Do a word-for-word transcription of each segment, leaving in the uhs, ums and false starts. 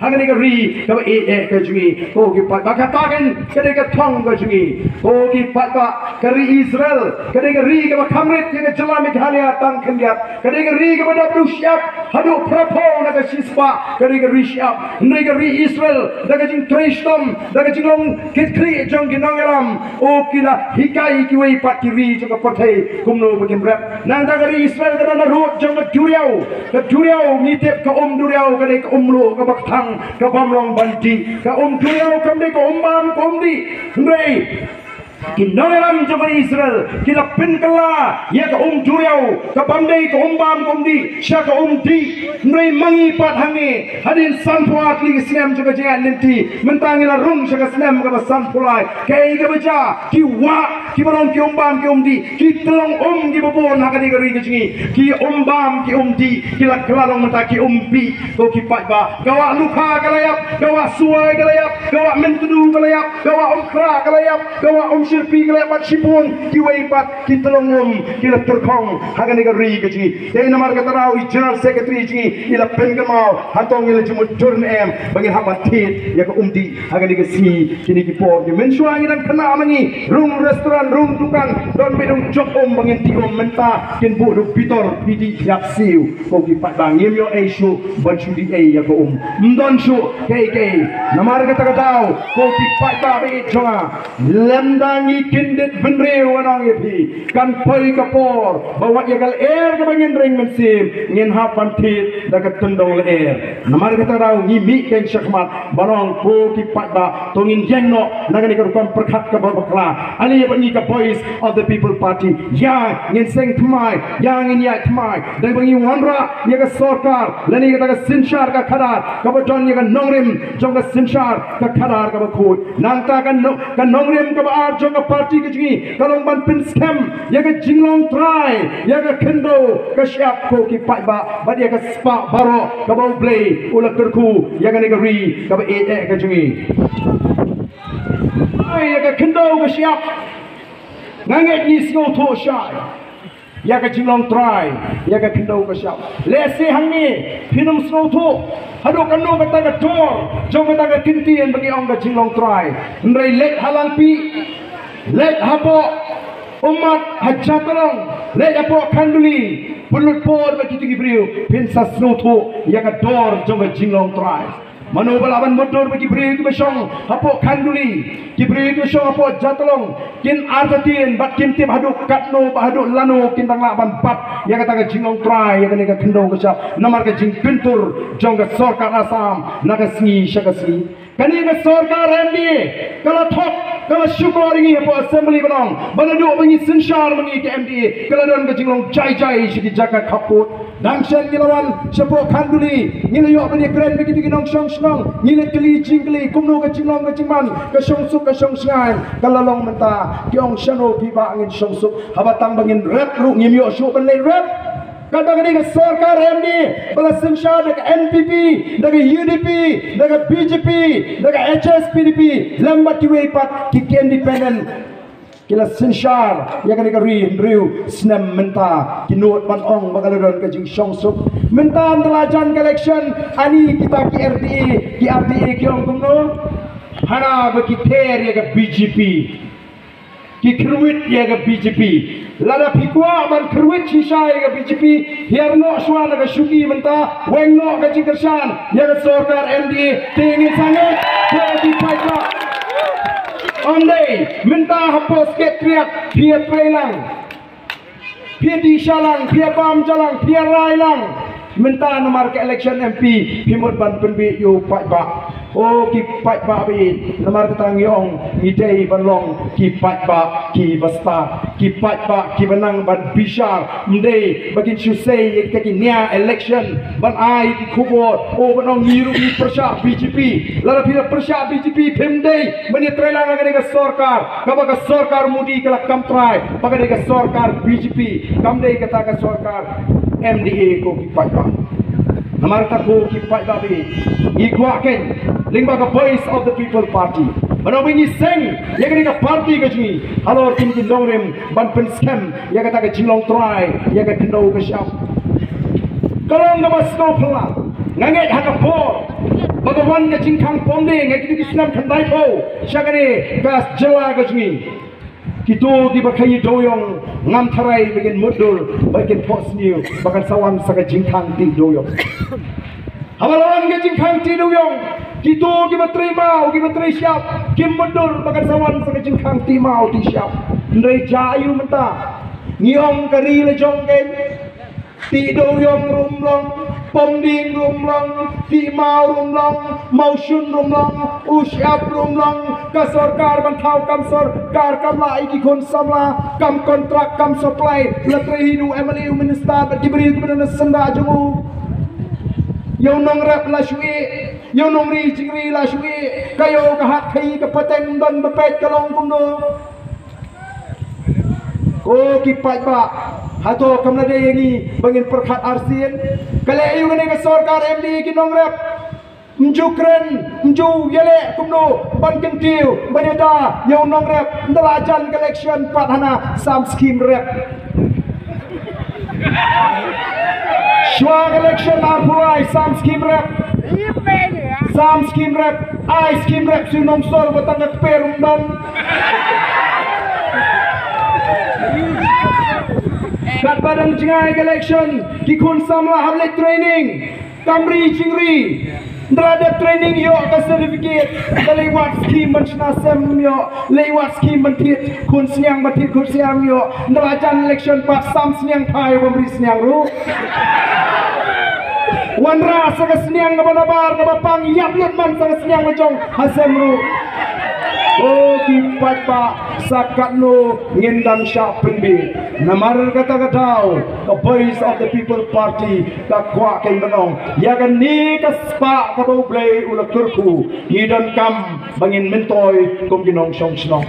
Ha kane ka ri kaba ïeit ka jong ngi, ko ki paidbah, kata kan ka dei ka thong ka jong ngi. Ko ki paidbah, ka ri Israel ka dei ka ri kaba kham rit ïa ka jylla Meghalaya tang khyndiat. Ka dei ka ri kaba dap duh shyiap haduh phraphew na ka shispah, ka dei ka ri shyiap. Hynrei ka ri Israel, da ka jingtrei shitom, da ka jinglong kit khlieh jong ki nongïalam, o ki la hikai kiwei pat ki ri jong ka pyrthei kumno ba kin rep. Nangta ka ri Israel ka don harud jong ka duriaw. Ka duriaw ngi tip ka um duriaw ka dei ka um luh kaba kthang, ka bym long ban dih. Ka um duriaw kam dei ka um bam ka um dih. Hynrei ki nongïalam jong ka ri Israel ki la pynkylla ïa ka um duriaw, ka bym dei ka um bam ka um dih, sha ka um dih. Hynrei ma ngi pat hangne, hadien sanphew ar tylli ki snem jong ka jingïaid lynti, mynta ngi la rung sha ka snem kaba sanphew lai. Kaei kaba jia? Ki wah kiba long ki um bam ki um dih, ki tyllong um kiba bun ha kane ka ri ka jong ngi, ki um bam ki um dih, ki la kylla long mynta ki um bih. Ko ki paidbah, ka wah Lukha ka la ïap, ka wah Suai ka la ïap, ka wah Myntdu ka la ïap, ka wah Umkhrah ka la ïap, ka wah Umshyrpi ka la ïap, bad shibun kiwei pat ki tyllong um ki la tyrkhong ha kane ka ri ka jong ngi. Te namar kata daw i General Secretary jong ngi i la pynkynmaw, hato ngi la ju mutdur ne em ba ngin hap ban thied ïa ka um dih ha kane ka sngi, kine ki por. Ngi mynshuwa ngi dang khynnah ma ngi, rung restaurant, rung dukan, don beit rung jop um ba ngin dih um, mynta kin buh da u bitor phi dih phi hap siew. Ko ki paidbah, ngim ïoh ei shuh ban shu dih ei ïa ka um. Ym don shuh kaei kaei. Namar kata ka daw, ko ki paidbah ba ïeit jong nga, lymda ngi kyndit bynriew, nga ong ïa phi, kan poi ka por ba wat ïa ka lyer kaba ngin ring mynsiem ngin hap ban thied da ka tyndong lyer. Namar kata ka daw ngi mih kein shakhmat ban ong, ko ki paidbah, to ngin ïeng noh na kane ka rukom pyrkhat kaba bakla. Ale ïa bad ngi ka Voice of the People Party, ïa ngin seng thymmai, ïa ngin ïaid thymmai. Dei ba ngi wanrah ïa ka sorkar lane kata ka synshar ka khadar kaba don ïa ka nongrim jong ka synshar ka khadar kaba khuid. Nangta ka no-, ka nongrim kaba ar jong ka party ka jong ngi ka long ban pynskhem ïa ka jinglong trai ïa ka khyndew ka shyiap, ko ki paidbah, bad ïa ka spah baroh kaba U Blei u la kyrkhu ïa kane ka ri kaba ïeit ka jong ngi. Ai, ïa ka khyndew ka shyiap, nga ngeit ngi sngewthuh shai ïa ka jinglong trai ïa ka khyndew ka shyiap. Lehse hangne phin ym sngewthuh haduh katno kata ka dor jong kata ka kyntien ba ngi ong ka jinglong trai. Hynrei leit ha Langpih, leit hapoh Ummat ha Jatalong, leit hapoh Khanduli, pynlut por bad kito ki briew, phin sa sngewthuh ïa ka dor jong ka jinglong trai. Mano ba lah ban mutdur bad ki briew kiba shong hapoh Khanduli, ki briew kiba shong hapoh Jatalong? Kin artatien bad kim tip haduh katno bad haduh lano kin dang lah ban bat ïa kata ka jinglong trai ïa kane ka khyndew ka shyiap namar ka jingpyntur jong ka sorkar Assam na ka sngi sha ka sngi. Kane ka sorkar M D A ka la thok, ka la shukor ïa ngi hapoh Assembly ban ong ba naduh ba ngi synshar ma ngi ka M D A ka la don ka jinglong jai jai sha ki jaka khappud. Dang shen ngi la wan shapoh Khanduli, ngi la ïoh ban ïakren bad kito ki nongshong shnong, ngi la kylli jingkylli kumno ka jinglong ka jingman, ka shongsuk ka shongshngaiñ ka la long mynta. Ki ong shano phi bah ngin shongsuk haba tang ba ngin rep ruh ngim ïoh shuh ban leit rep. Kata ka dei ka sorkar M D A ba la synshar da ka N P P, da ka U D P, da ka B J P, da ka H S P D P, lem bad kiwei pat ki, ki independent. Ki la synshar ïa kane ka ri hynriew snem mynta, ki nud ban ong ba ka la don ka jingshongsuk. Mynta ynda la jan ka election, ani kita ki R T A, ki R T A ki ong kumno? Hana ba ki ther ïa ka B J P. Ki kyrwit ïa ka B J P. Lada phi kwah ban kyrwit shisha ïa ka B J P, hiar noh shuwa na ka shuki mynta, weng noh ka jingkyrshan ïa ka sorkar M D A, te ngin sa ngeit, te ki paidbah. Ym dei mynta hapoh Secretariat phi ïatrei lang, phi ïadih shah lang, phi ïabam shah lang, phi ïarai lang. Mynta namar ka election M P phi mut ban pynbiej ïa u paidbah. O ki paidbah ba ïeit, namar kata ngi ong ngi dei ban long ki paidbah kiba stad, ki paidbah kiba nang ban bishar. Ym dei ba kin shu sei ïa kita ki nia election ban ai ki khubor, o ban ong ngi ruh ngi pyrshah B J P. Lada phi la pyrshah B J P phim dei ban ïatreilang ha kane ka sorkar, kaba ka sorkar Modi ka la kam trai, ba ka dei ka sorkar B J P, kam dei kata ka sorkar M D A, ko ki paidbah. Namar kata ko ki paidbah, ngi kwah kein lyngba ka Voice of the People Party, ba ngi seng ïa kane ka party ka jong ngi halor kine ki nongrim ban pynskhem ïa kata ka jinglong trai ïa ka khyndew ka shyiap. Ka long kaba sngewphylla. Nga ngeit ha ka por Ba ka wan ka jingkhang pom dieng ha kito ki snem khyndai phew sha kane ka jylla ka jong ngi. Kito kiba khaii dewïong ngam tharai ba kin mutdur, ba kin phohsniew, ba kan sa wan sa ka jingkhang tih dewïong. Haba la wan ka jingkhang tih dewïong, kito kiba trei maw, kiba trei shyiap, kim mutdur ba kan sa wan sa ka jingkhang tih maw tih shyiap. Hynrei jia aïu mynta? Ngi ong ka ri la jong kein. Tih dewïong ruh ym long, pom dieng ruh ym long, tih maw ruh ym long, mawshun ruh ym long, u shyiap ruh ym long, ka sorkar ban thaw kam sorkar, kam lah ïa ki khun samla, kam kontrak, kam supply, la trei hi u M L A, u minister bad ki briew kiba don ha syndah jong u. Ïa u nongrep la shu ïeh, ïa u nongri jingri la shu ïeh, ka ïa u ka hat khaii ka pateng don ba peit ka long kumno. Ko ki paidbah, hato kam la dei ïa ngi ba ngin pyrkhat arsien? Ka leh aïu kane ka sorkar em dei ki nongrep? Ym ju kren, ym ju ïaleh kumno ban kyntiew, ban ïada ïa u nongrep. Ynda la jan ka election pat hana sam skim rep. Shuwa ka election arphew lai sam skim rep. Sam skim rep, ai skim rep shu nongsor ba tang ka kper ym don. Katba dang jngai ka election, ki khun samla hap leit training. Kam ri jingri. Ynda la dep training ïoh ka certificate, ynda leit wad skim ban shna sem ïoh, leit wad skim ban thied khun sniang, ban thied khun sniang ïoh. Ynda la jan election pat sam sniang phai bym ri sniang ruh. Wanrah sa ka sniang kaba nabar kaba pang, ïap lut man sa ka sniang la jong ha sem ruh. O ki paidbah, sa katno ngin dang shah pynbeit? Namar kata ka daw ka Voice of the People Party ka kwah kein ban ong ïa kane ka spah kaba U Blei u la kyrkhu. Ngi donkam ba ngin myntoi kum ki nongshong shnong.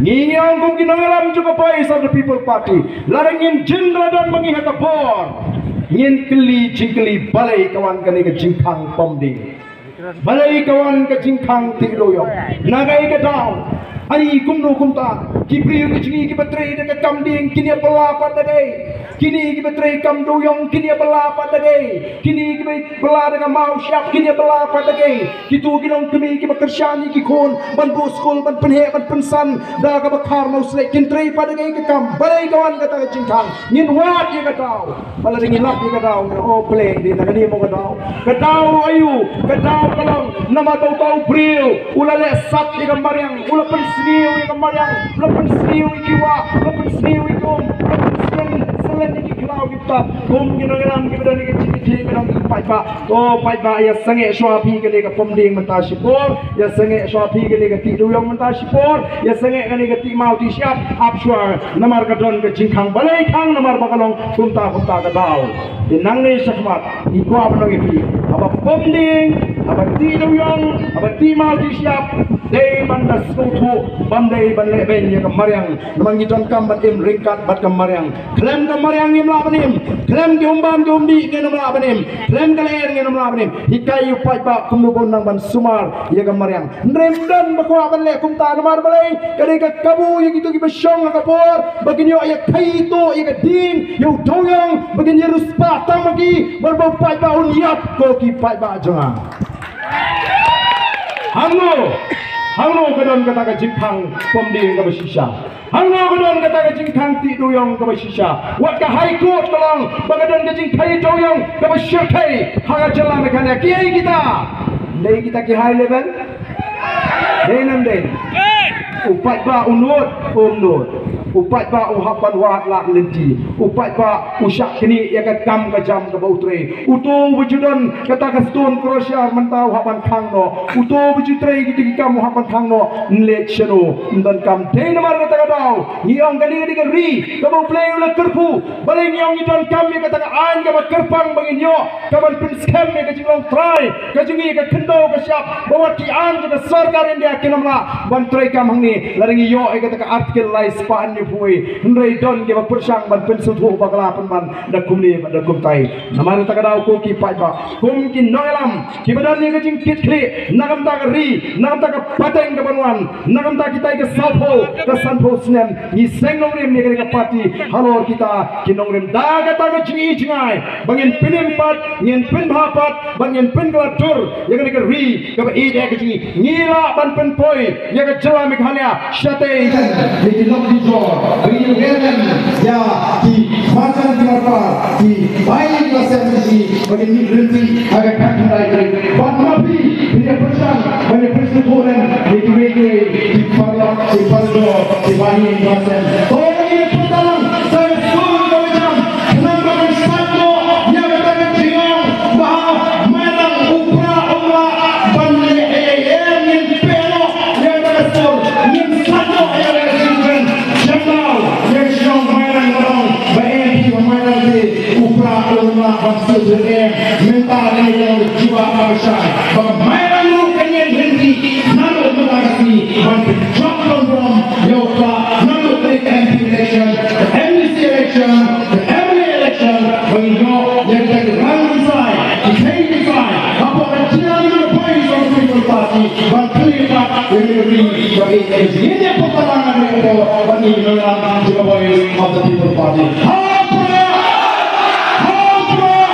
Ngi ngi ong kum ki nongïalam jong ka Voice of the People Party, lada ngin jin la don ma ngi ha ka bor, ngin kylli jingkylli balei ka wan kane ka jingkhang pom dieng. Balei ka wan ka jingkhang tih dewïong? Na kaei ka daw? Ai kumno kumta? Ki briew ki jong ngi kiba trei da ka kam dieng kin ïa bylla pat da kaei? Kine kiba trei kam dewïong kin ïa bylla pat da kaei? Kine kiba bylla da ka maw shyiap kin ïa bylla pat da kaei? Kito ki longkmie kiba kyrshan ïa ki khun ban buh skul, ban pynheh, ban pynsan da kaba khar maw sleh, kin trei pat da kaei ka kam? Balei ka wan kata ka jingkhang? Ngin wad ïa ka daw. Ba lada ngi lap ïa ka daw, o Blei, dei na kane mo ka daw. Ka daw aïu? Ka daw ka long namar ba uta u briew u la leh sat ïa ka mariang, u la pynsniew ïa ka mariang, u la pynsniew ïa ki wah, u la pynsniew ïa ki um, u la pynsniew selen ïa ki khlaw ki btap. Kum ki nongïalam kiba don ïa ka jingkitkhlieh, ki nong ki paidbah. To paidbah, ïa sangeh shuwa phi kane ka pom dieng mynta shipor, ïa sangeh shuwa phi kane ka tih dewïong mynta shipor, ïa sangeh kane ka tih maw tih shyiap, ap shuwa namar ka don ka jingkhang. Balei khang? Namar ba ka long kumta kumta ka daw. Te nangne shakhmat ngi kwah ban ong ïa phi, haba pom dieng, haba tih dewïong, haba tih maw tih shyiap, dei ban da sngewthuh, bym dei ban lehbeiñ ïa ka mariang. Namar ngi donkam ban im ryngkat bad ka mariang. Khlem ka mariang ngim lah ban im. Khlem ki umbam ki umdih ngin ym lah ban im. Khlem ka lyer ngin ym lah ban im. Hikai ïa u paidbah kumno ba un nang ban sumar ïa ka mariang. Hynrei ym don ba kwah ban leh kumta. Namar balei? Ka dei ka kabu ïa kito kiba shong ha ka bor ba kin ïoh ïa khaii tuh ïa ka dieng, ïa u dewïong, ba kin ïa riewspah tang ma ki, bad ba u paidbah un ïap, ko ki paidbah jong nga. Hangno, hangno ka don kata ka jingkhang pom dieng kaba shisha? Hangno ka don kata ka jingkhang tih dewïong kaba shisha? Wat ka High Court ka long ba ka don ka jingkhang dewïong kaba shyrkhei ha ka jylla Meghalaya. Kiei kita? Dei kita ki high level? Dei ne ym dei? U paidbah u nud, um nud. U paidbah u hap ban wad lad lynti. U paidbah u shah knieh ïa ka kam ka jam kaba u trei. Uto uba ju don kata ka stone crusher mynta u hap ban khang noh. Uto uba ju trei kito ki kam u hap ban khang noh. Ym leit shano, ym donkam. Dei namar kata ka daw ngi ong kane ka dei ka ri kaba U Blei u la kyrkhu. Balei ngi ong ngi donkam ïa kata ka aiñ kaba kyrpang ba ngin ïoh kaban pynskhem ïa ka jinglong trai ka jong ngi, ka khyndew ka shyiap, ba wat ki aiñ jong ka sorkar India kin ym lah ban treikam hangne lada ngi ïoh ïa kata ka Article lai spah hynñiew. Hynrei don kiba pyrshang ban pynsngewthuh bakla pynban da kumne bad da kumtai. Namar kata ka daw ko ki paidbah, kum ki nongïalam kiba don ïa ka jingkitkhlieh na ka bynta ka ri, na ka bynta ka pateng kaban wan, na ka bynta kitai ka sawphew ka sanphew snem, ngi seng nongrim ïa kane ka party halor kita ki nongrim. Da kata ka jingi jingai ba ngin pynim pat, ngin pynbha pat, ba ngin pynkylla dur ïa kane ka ri kaba ïeit ïa ka jong ngi. Ngi lah ban pynpoi ïa ka jylla Meghalaya shatei ïa ki lok ki jor, ba ngin ïa ki marjan ki marpa, ki bai ki la sem ki, ba ngin mih lynti ha ka khyndai tarik. Bad ma phi, phi ïa pyrshang ban ïa pynsngewthuh lem ïa kiwei kiwei ki paralok, ki parajor, ki bai ki la sem. To ngin ïa pyrshang. Sa ka sur ka jam, khnang ba kan sait noh ïa kata ka jingong ba ha Mairang u Prah um lah ban leh ei ei, ngin pynlong ïa kata ka sur, ngin sait noh ïa kata ka jingkren. Sngewbha ïa ka shnong Mairang ka long ba ei ei ba Mairang te u Prah um lah ban sait noh. Mynta ka long ka jubab ka shai ba Mairang ruh kan ïeng lynti naduh mynta ka sngi ban pynjop pynbor ïa u Prah naduh ka M P election, ka M D C election, ka M L A election, ba ngin ïoh ïa kita ki rangkynsai, ki kheiñ kynsai hapoh ka jingïalam jong ka Voice of the People Party ban pynlong ïa ka ri ka ri. Ngin ïa pynpaw lang ïa ka ri, ba ngin ïa lang jong ka Voice of the People Party. Ha u Prah! Ha u Prah!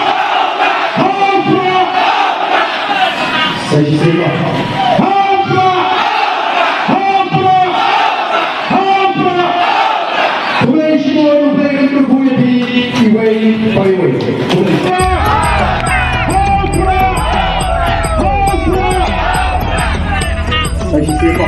Ha u Prah! Sa shisien. Ha u Prah! Ha u Prah! Ha u Prah! Khublei shibun, khublei shibun, khublei iwei pa iwei. Khublei. Ha u Prah! Ha u Prah! Sa shisien.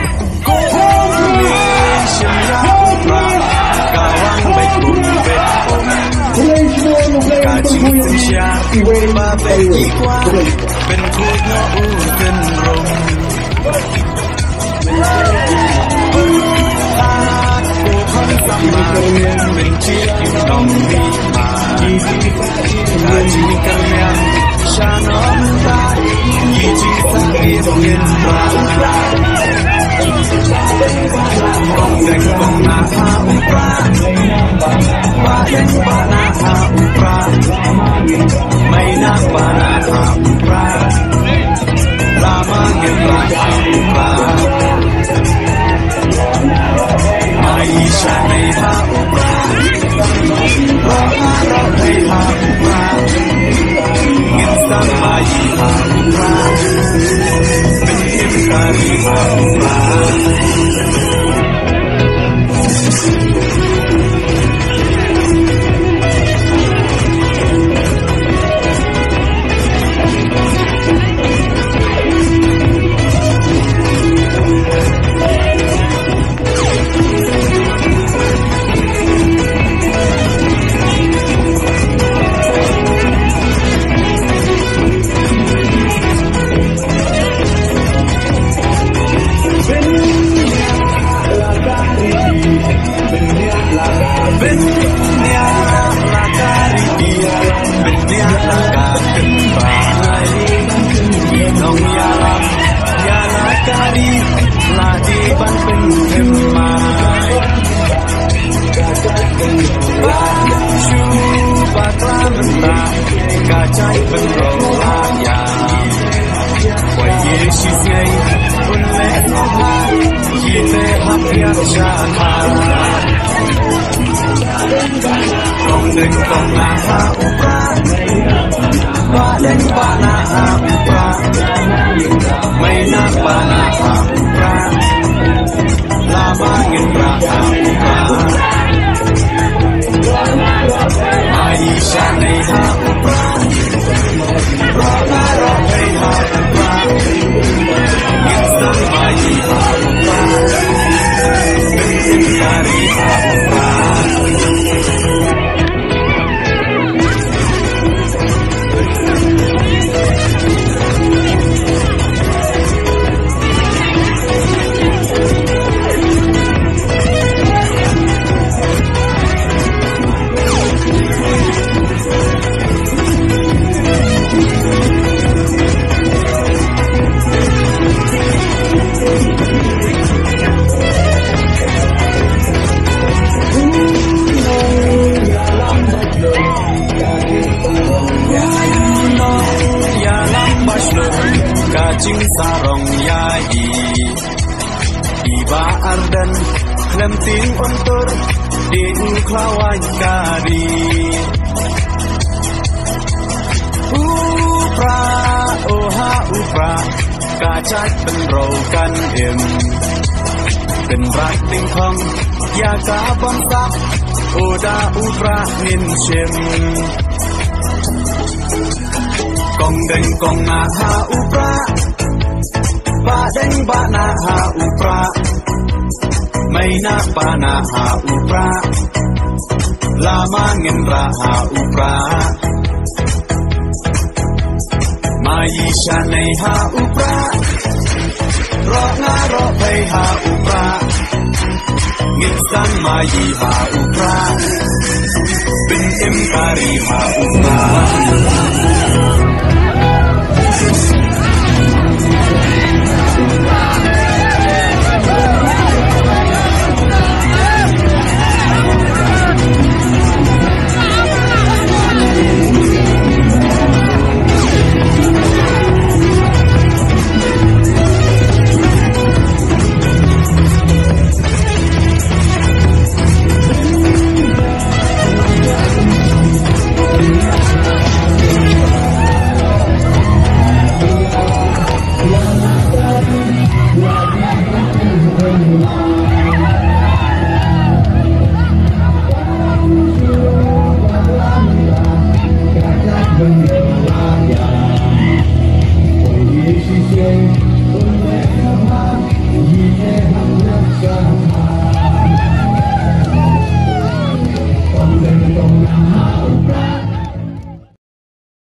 Rong ïa i, i Bah Ardent, khlem tieng un tur, dei u khlawaiñ ka ri. U Prah, oh ha u Prah, ka jait pynroi kan im. Pynrah tyngkhong, ïa ka bamsap, oh da u Prah ngin shim. Kong deng kong nah ha u Prah, bah deng bah nah ha u Prah, mei nah pa nah ha u Prah, lama ngin rah ha u Prah. Mai shane ha u Prah, roh nga roh pei ha u Prah, ngin sang mai ha u Prah, bin im kari ha u Prah.